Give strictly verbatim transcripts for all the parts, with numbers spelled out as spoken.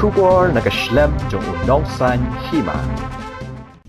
Khubor na ka shlem jong u nongsan hima.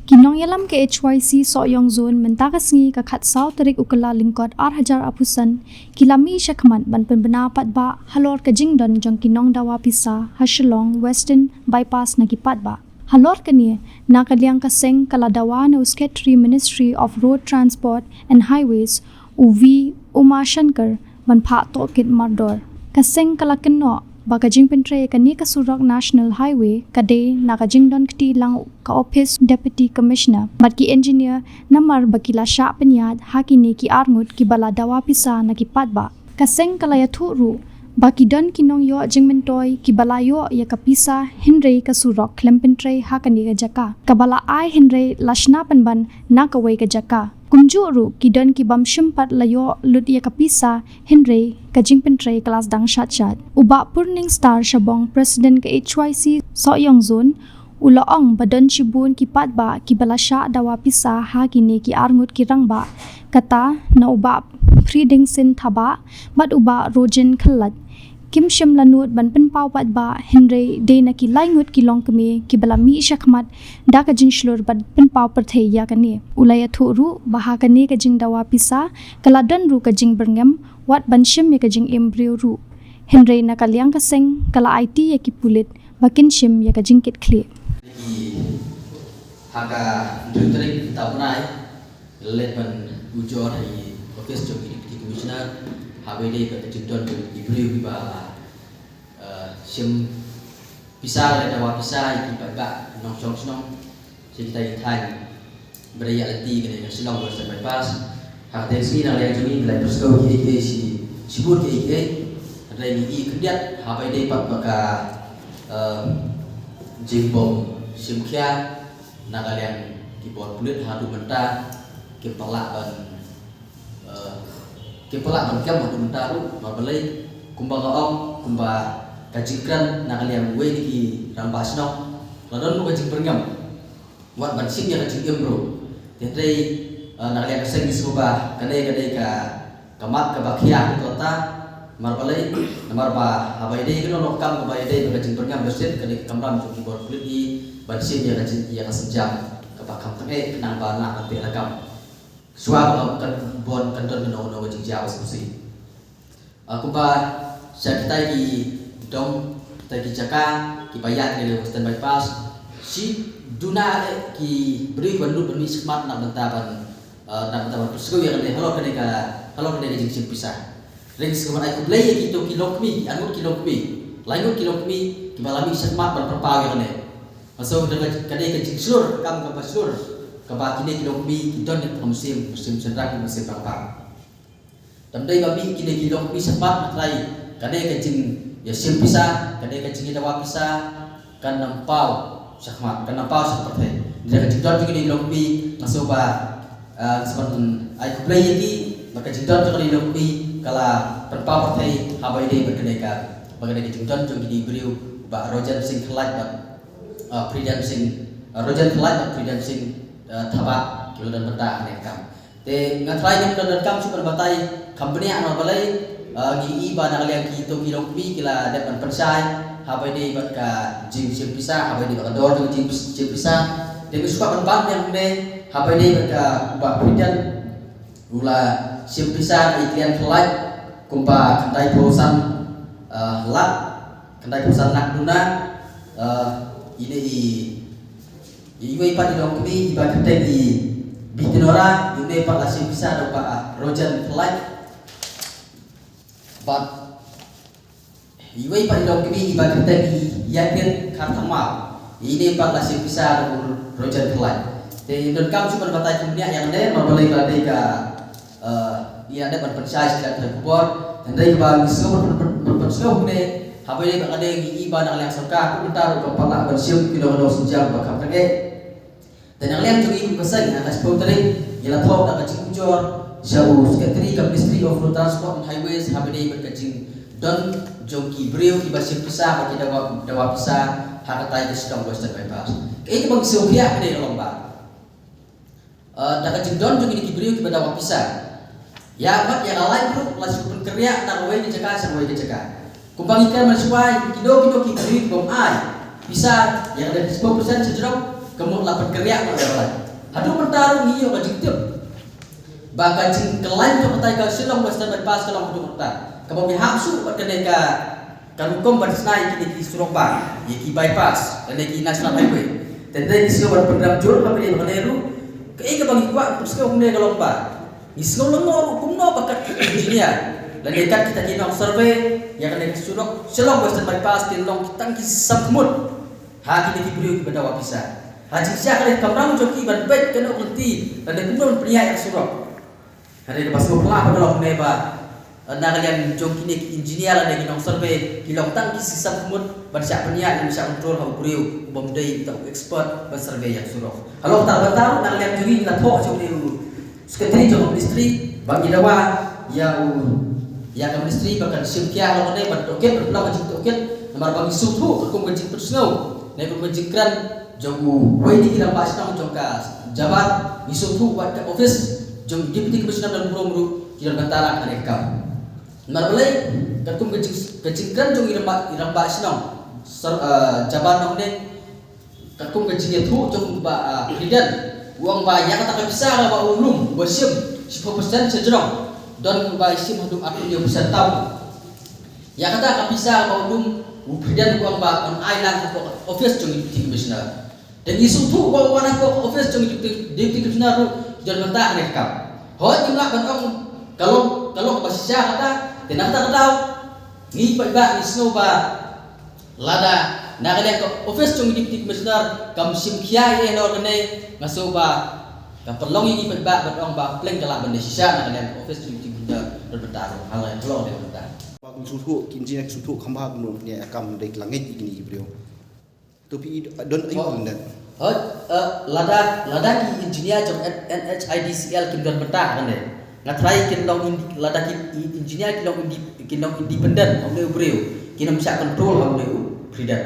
Ki nongïalam ka H Y C Sohiong Zone mynta ka sngi ka khatsaw tarik u Kyllalyngkot ar hajar arphew san ki la mih shakhmat ban pynbna paidbah halor ka jingdon jong ki nongdawa pisa ha Shillong Western Bypass na ki paidbah. Halor kane, na ka liang ka seng ka la dawa na u Secretary Ministry of Road Transport and Highways, u V Umashankar, ban phah tohkit mardor. Ka seng ka la kynnoh ba ka jingpyntrei ïa kane ka surok National Highway ka dei na ka jingdon kti lang ka ophis Deputy Commissioner bad ki engineer, namar ba ki la shah pynïaid ha kine ki arngut kiba la dawa pisa na ki paidbah. Ka seng ka la ïathuh ruh ba ki don ki nongïoh jingmyntoi kiba la ïoh ïa ka pisa, hynrei ka surok khlem pyntrei ha kane ka jaka, kaba la ai hynrei la shna pynban na kawei ka jaka. Kumjuh ruh ki don ki bym shym pat la ïoh lut ïa ka pisa, hynrei ka jingpyntrei ka la sdang shat shat. U Bah Purning Star Shabong, President ka H Y C Sohiong Zone, u la ong ba don shibun ki paidbah kiba la shah dawa pisa ha kine ki arngut ki rangbah, kata na u Bah Phridingsin Thabah bad u Bah Rojen Khlait. Kim shym la nud ban pynpaw paidbah, hynrei dei na ki lai ngut ki longkmie kiba la mih shakhmat da ka jingshlur ban pynpaw pyrthei ïa kane. U la ïathuh ruh ba ha kane ka jingdawa pisa ka la don ruh ka jingbyrngem wat ban shim ïa ka jingim briew ruh. Hynrei na ka liang ka seng ka la aiti ïa ki pulit ba kin shim ïa ka jingkitkhlieh. Ki ha ka hynriew tarik mynta u bnai, leit ban ujor ha i office jong ki Deputy Commissioner, ha ba ïadei bad ka jingdon jong ki briew kiba la, eh, shim pisa, la dawa pisa ïa ki paidbah nongshong shnong sha kita ki thaiñ ba ïalade kane ka Shillong Western Bypass. Ha kata ka sngi na ka liang jong ngi ngi la pyrshang ki ei ki ei shi, shibun ki ei ki ei. Hynrei ngi i khyndiat ha ba ïadei bad ka, eh, jingbym shim khia na ka liang ki bor pulit haduh mynta kim pat lah ban, eh, kim pat lah ban kem haduh mynta ruh, namar balei, kumba nga ong, kumba ka jingkren na ka liang uwei na ki rangbah shnong, la don ruh ka jingbyrngem wat ban shim ïa ka jingim ruh. Te hynrei, eh, na ka liang ka seng ngi sngewbha kane ka dei ka ka mat kaba khia ha kata, namar balei, namar ba ha ba ïadei kano kano ka kam kaba ïadei bad ka jingbyrngem ba shit, ka dei ka kamram jong ki bor pulit hi ban shim ïa ka jing, ïa ka sienjam kaba kham tyngeh khnang ba lah ban pynlong kam shuwa ba kan bun, kan don kano kano ka jingjia ba sngewsih. Ah, kumba sha kita ki dong, kita ki jaka kiba ïaid na Western Bypass, shi duna eh ki briew kiba lut ban mih shakhmat na ka bynta ban, eh, na ka bynta ban pyrshah ïa kane, halor kane ka, halor kane ka jingshim pisa. Hynrei ngi sngewbha ban ai khublei ïa kito ki longkmie, ki arngut ki longkmie, lai ngut ki longkmie kiba la mih shakhmat ban pyrpaw ïa kane. Nga sngew ka dei ka jingshlur, ka kam kaba shlur kaba kine ki longkmie ki don ha ka mynsiem, mynsiem shynrang, mynsiem rangbah. Tang dei ba mih kine ki longkmie shakhmat, nga tharai kane ka jingïashim pisa, kane ka jingïadawa pisa kan ym paw shakhmat, kan ym paw sha pyrthei. Hynrei ka jingdon jong kine ki longkmie, nga sngew ba, ah, nga sngewbha ban ai khublei ïa ki ba ka jingdon jong kine ki longkmie ka la pynpaw pyrthei ha ba ïadei bad kane ka, bad kane ka jingdon jong kine ki briew, Bah Rojen Singh Khlait bad, ah, Pridan Singh, ah, Rojen Khlait bad Pridan Singh, ah, Thabah, kiba la don bynta ha kane ka kam. Te nga tharai ngim don donkam shuh ban batai kham bniah, namar balei, eh, ngi i ba na ka liang kito ki longkmie ki la dep ban pynshai ha ba ïadei bad ka jingshim pisa, ha ba ïadei bad ka dor jong ka jingshim pisa. Te ngi sngewbha ban bat ïa kane ha ba ïadei bad ka Bah Pridan, u la shim pisa na i klian Khlait kumba khyndai phew san, eh, lak, khyndai phew san lak duna, eh, ine i Iwei pat i longkmie iba kyrteng i Bitinora, ine pat la shim pisa da u Bah Rojen Khlait. Bad iwei pat i longkmie iba kyrteng i Yakin Kharthamar, ine pat la shim pisa da u Rojen Khlait. Te donkam shuh ban batai kham bniah ïa kane, namar balei ka dei ka Eh, ngi la dep ban pynshai sha ki lad pathai khubor. Hynrei kaba ngi sngewbha ban, ban, ban, ban pynslem ne, ha ba ïadei bad kane ngi i ba na ka liang sorkar, kumta ruh kam pat lah ban shim kino kino sienjam ba kham tyngeh. Te na ka liang jong ngi kum ka seng, ha ka shiphew tarik ngi la thoh da ka jingujor sha u Secretary ka Ministry of Road Transport and Highways, ha ba ïadei bad ka jingdon jong ki briew kiba shim pisa, ba ki dawa, dawa pisa ha katai ka Shillong Western Bypass. Kaei kaba ngi sngewkhia ka dei ka long ba Eh, da ka jingdon jong kine ki briew kiba dawa pisa. Ïa, bad ïa ka lain ruh la shu pynkynriah na kawei ka jaka sha kawei ka jaka. Kumba ngi kren mynshuwa, kino kino ki briew kibym ai, Pisa ïa ka dei spokesperson sha jrong ka mut la pynkynriah noh ïa ka lai. Haduh mynta ruh ngi ïoh ka jingtip ba ka jingkylla jong ka tai ka Shillong Western Bypass ka long haduh mynta. Kaba ngi hap shuh bad kane ka ka rukom ban shna ïa kine ki surok bah, ïa ki bypass lane ki national highway. Te ngi sngew ban pynrem jur ha kane ruh. Kaei kaba ngi kwah pynsngew kumne ka long ba ngi sngew lyngngoh ruh kumno ba kat ki engineer lane kat kita ki nong survey ïa kane ka surok Shillong Western Bypass kin long tang ki samkhmut ha kine ki briew kiba dawa pisa. Ha jingshisha ka dei ka kamram jong ki ban peit kano ka lynti lane kumno ban pynïaid ïa ka surok. Hynrei kaba sngewphylla pat ka long ne ba, eh, na ka liang jong kine ki engineer lane ki nong survey ki long tang ki samkhmut ban shah pynïaid lane shah control ha u briew u bym dei uta u expert ban survey ïa ka surok. Halor kata ka bynta ruh na ka liang jong ngi ngi la thoh sha une u secretary jong ka ministry ba ngi dawa ïa u, ïa ka ministry ba kan shim khia halor kane ban tohkit ban pynlong ka jingtohkit namar ba ngi sngewthuh katkum ka jingpynsngew ne katkum ka jingkren jong uwei na ki rangbah shnong jong ka Jowai, ngi sngewthuh wat ka office jong u Deputy Commissioner Donbor ruh ki don bynta lang ha kane ka kam. Namar balei, katkum ka jing, ka jingkren jong i rangbah, i rangbah shnong Sor, eh, Jowai nongne, katkum ka jingïathuh jong u Bah, eh, President, u ong ba ïa kata ka pisa kaba u lum uba shim shiphew percent sha jrong, don uba shim haduh arphew hynñiew percent tam. Ïa kata ka pisa kaba u lum u President u ong ba un ai lang hapoh office jong i Deputy Commissioner. Te ngi sngewthuh ba u wan hapoh office jong i Deputy, Deputy Commissioner ruh ki don bynta ha kane ka kam. Hooid ngim lah ban ong ka long, ka long kaba shisha kata, te na kata ka daw ngi paidbah ngi sngew ba lada na ka liang ka office jong i Deputy Commissioner kam shim khia ei ei halor kane, nga sngew ba ka pynlong ïa ngi paidbah ban ong ba pleng ka lah ban dei shisha na ka liang ka office jong i Deputy Commissioner don bynta ruh halor kane ka bynta. Ba kum sngewthuh ki engineer ki sngewthuh kham bha kumno ne kam dei ka langit ïa kine ki briew. To phi don ayu lyndet. Hooid, eh, lada, lada ki engineer jong N H I D C L kim don bynta ha kane. Nga tharai kin long indi, lada ki i-, engineer kin long indi, kin long independent ha une u briew. Kin ym shah control ha une u President.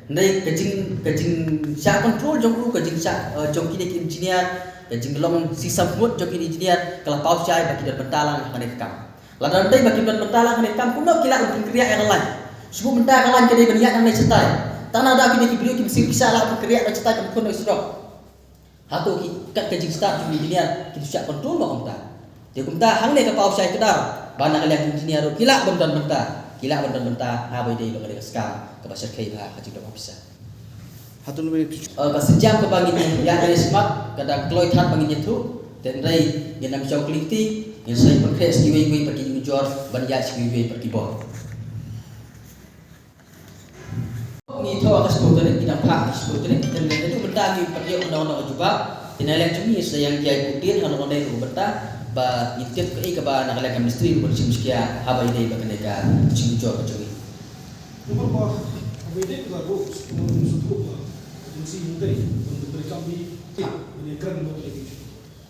Hynrei ka jing, ka jingshah control jong u, ka jingshah, eh, jong kine ki engineer, ka jinglong sisa mut jong kine engineer ka la paw shai ba ki don bynta lang ha kane ka kam. Lada ym dei ba kim don bynta lang ha kane ka kam kumno ki lah ban pynkynriah ïa ka lain. Shu mynta ka lain ka dei ban ïaid nangne shatai. Tang na da kine ki briew ki mynsiem pisa lah ban pynkynriah ïa shatai ban khun ïa surok. Hato ki kat ka jingstad jong engineer ki tu shah control ba kumta. Te kumta hangne ka paw shai kdar ba na ka liang engineer ruh ki lah ban don bynta. Ki lah ban don bynta ha ba ïadei ba ka dei ka skam kaba shyrkhei bha ka jingdon pisa. Hato ngi, eh, ka sienjam kaba ngin ïa, ïa smat ka dang kloi than ba ngin ïathuh. Te hynrei ngin ym shong kylli kti, ngin sa ïa pynkhreh sha kiwei kiwei pat ki jingujor ban ïa sha kiwei kiwei pat ki bor. Ngi thoh ka sputnik, ngi dang phah ka sputnik, te hynrei mynta ngi pat ïoh na ka jubab. Te na liang jong ngi sa ïa ki ai update ha ka bynta ba ngin tip kaei kaba na ka liang ka ministry ruh ban shim shkia ha ba ïadei ba kane ka jingujor ka jong ngi. Namar ba haba ïadei bad ka ruh, sngewthuh ba agency mynta ban treikam hi ban ïakren bad ka agency.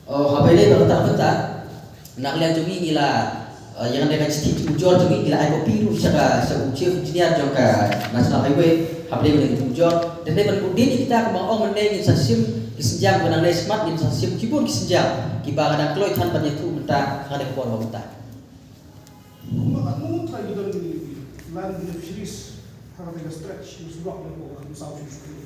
Oh, haba ïadei bad kata ka bynta, na ka liang jong ngi ngi la, eh, ïa kane ka shithi jingujor jong ngi ngi la ai copy ruh sha ka, sha u chief engineer jong ka National Highway, haba ïadei bad ka jingujor. Te hynrei ban update ïa kita kumba ong mynne ngin sa shim ki sienjam ba nangne smat ngin sa shim ki bun ki sienjam kiba ka dang kloi than ban ïathuh mynta ha kane ka por ba mynta. Kumba katno trai ki don ki land beneficiaries ha kata ka stretch na surok na ko ka Mawsaw sha Shukri.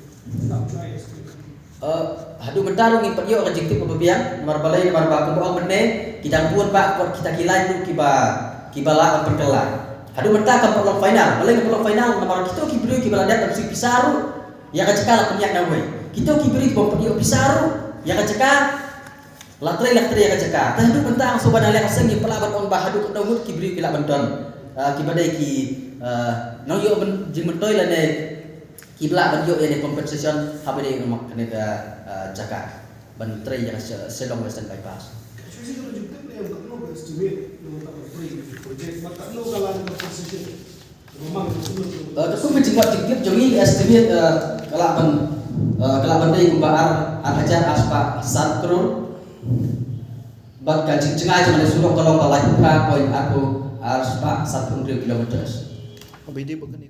Tang trai estimate. Eh, haduh mynta ruh ngim pat ïoh ka jingtip kaba biang namar balei namar ba kumba ong mynne ki dang bun bha kot kita ki lain ruh kiba, kiba lah ban pynkylla. Haduh mynta kam pat long final, balei kam pat long final namar kito ki briew kiba la dep ban siew pisa ruh ïa ka jaka la pynïaid na wei. Kito ki briew kibym pat ïoh pisa ruh ïa ka jaka la trei, la trei ïa ka jaka. Te haduh mynta nga sngew ba na liang ka seng ngim pat lah ban ong ba haduh katno ngut ki briew ki lah ban don, ah, kiba dei ki, ah, nongïoh jingmyntoi lane kiba lah ban ïoh ïa ne compensation haba dei ngi mad kane ka, ah, jaka ban trei ïa ka Shi-, Shillong Western Bypass. Ka shu shi ka jingtip ne ïa katno ka estimate ïa kata ka project bad katno ka la compensation. Eh, katkum ka jingwad jingtip jong ngi, estimate, eh, ka lah ban, eh, ka lah ban dei kumba ar, ar hajar ar spah san klur. Bad ka jingjngai jong kane ka surok ka long ba laiphew phra point arphew ar spah sanphew hynriew kilometers. Haba ïadei bad kane